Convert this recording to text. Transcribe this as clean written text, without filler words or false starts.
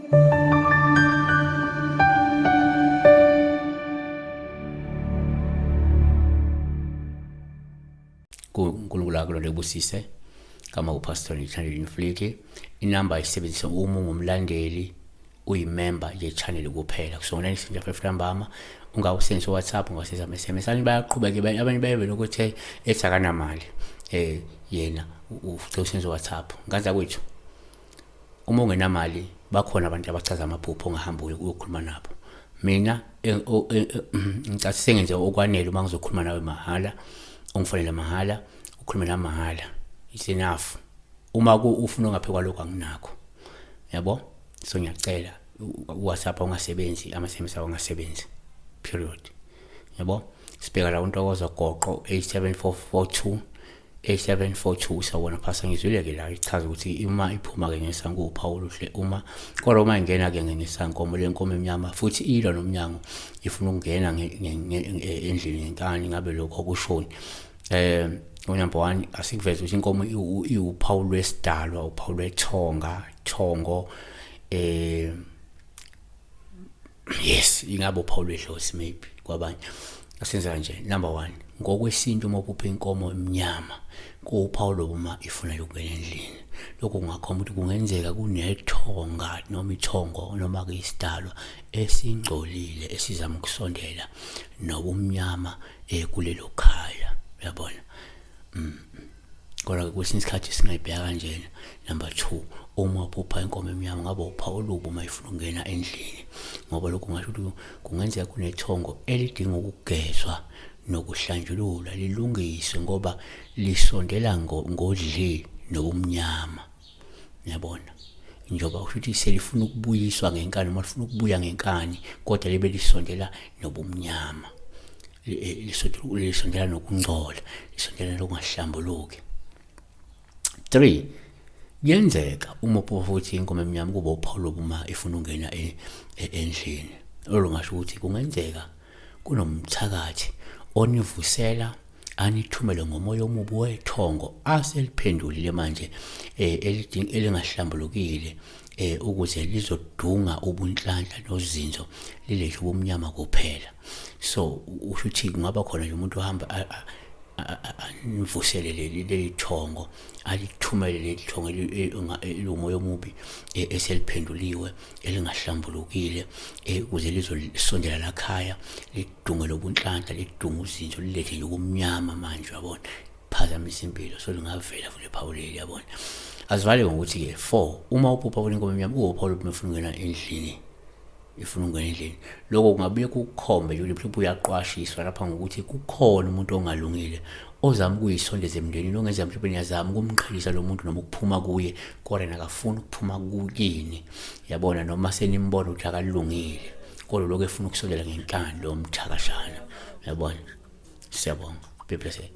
uNkulunkulu akulole busise kama uPastor Channel Infliki inamba isebenzisa uma ungumlandeli uyimember ye channel kuphela kusona 9:05 ntambama ungawusebenzisa WhatsApp ungawusebenzisa ama SMS abanye bayaqhubeka abanye bayevela ukuthi ethi akanamali yena ucela usebenzisa WhatsApp nganza kwethu uma ungenamali bakhona abantu abachaza amaphupho ongahamba uyokhuluma nabo. Mina ngicathi sengenze okwanele uma ngizokhuluma nawe mahhala, ungifonele mahhala, ukhulume nami mahhala. It's enough. Uma ufuna ongaphe kwalokho anginakho. Yabo? So ngiyacela uWhatsApp awungasebenzi, ama-SMS awangasebenzi. Period. Yabo? Sibheka la uNtokozo Goqo 87442 8742 sawubona phasa ngizwile ke la ichaza ukuthi uma iphuma ke ngesango uphawu oluhle uma kodwa uma ingena ke ngesankomo lenkomo emnyama futhi ilwa nomnyango ifuna ukungena endlini ngenkani ngabe lokho kushoni number 1 asikuveze ukuthi inkomo iwuphawu lwesidalwa uphawu lwethonga thongo yes ingabe uphawu lwedlozi maybe kwabanye asenza kanje. Number 1 ngokwesintu uma uphupha inkomo emnyama kuwuphawu lokuma ifuna ukungena endlini. Lokho kungakhomba ukuthi kungenzeka kunethonga noma ithongo noma ke isidalwa esingcolile esizama ukusondela nobumnyama kulelo khaya, uyabona. Kodwa kwesinye isikhathi singayibheka kanjena. Number 2 uma uphupha inkomo emnyama ngabe uphawu olubi uma ifuna ukungena endlini, ngoba lokhu kungasho ukuthi kungenzeka kunethongo elidinga ukugezwa nokuhlanjululwa lilungiswe ngoba lisondela ngodli nobumnyama, uyabona. Njengoba usho ukuthi selifuna ukubuyiswa ngenkani noma lifuna ukubuya ngenkani kodwa libe lisondela nobumnyama, lisondela nokungcola, lisondela nokungahlambuluki. 3 kuyenzeka uma uphupha futhi inkomo emnyama kuba uphawu lokuma ifuna ukungena endlini. Lolo ngasho ukuthi kungenzeka kunomthakathi onivusela anithumele ngomoya omubi wethongo aseliphendulile manje elingahlambulukile ukuze lizodunga ubunhlanhla nozinzo lilethe ubumnyama kuphela. So usho ukuthi kungaba khona nje umuntu ohamba anivusele leli thongo alithumele leli thongo eliwumoya omubi eseliphenduliwe elingahlambulukile ukuze lizosondela lakhaya lidunge lobunhlanhla lidunge uzinzo lilethe nje ubumnyama manje, uyabona, phazamisa impilo. So lingavela futhi ephawuleli, yabona. Azivale ngokuthi-ke 4 uma uphupha bona inkomo emnyama kuwuphawu lokuthi ufuna ukungena endlini, ifuna ukungena endlini. Lokho kungabuye kukukhombe nje ukuthi mhlawumbe uyaqwashiswa lapha ngokuthi kukhona umuntu ongalungile ozama ukuyisondeza emndenini, ongenza mhlawumbe niyazama ukumqhelisa lo muntu noma ukuphuma kuye kodwa yena akafuni ukuphuma kukini, yabona, noma senimbona ukuthi akalungile kodwa lokho efuna ukusondela ngenkani lo mthakashana, uyabona. Siyabonga, be blessed.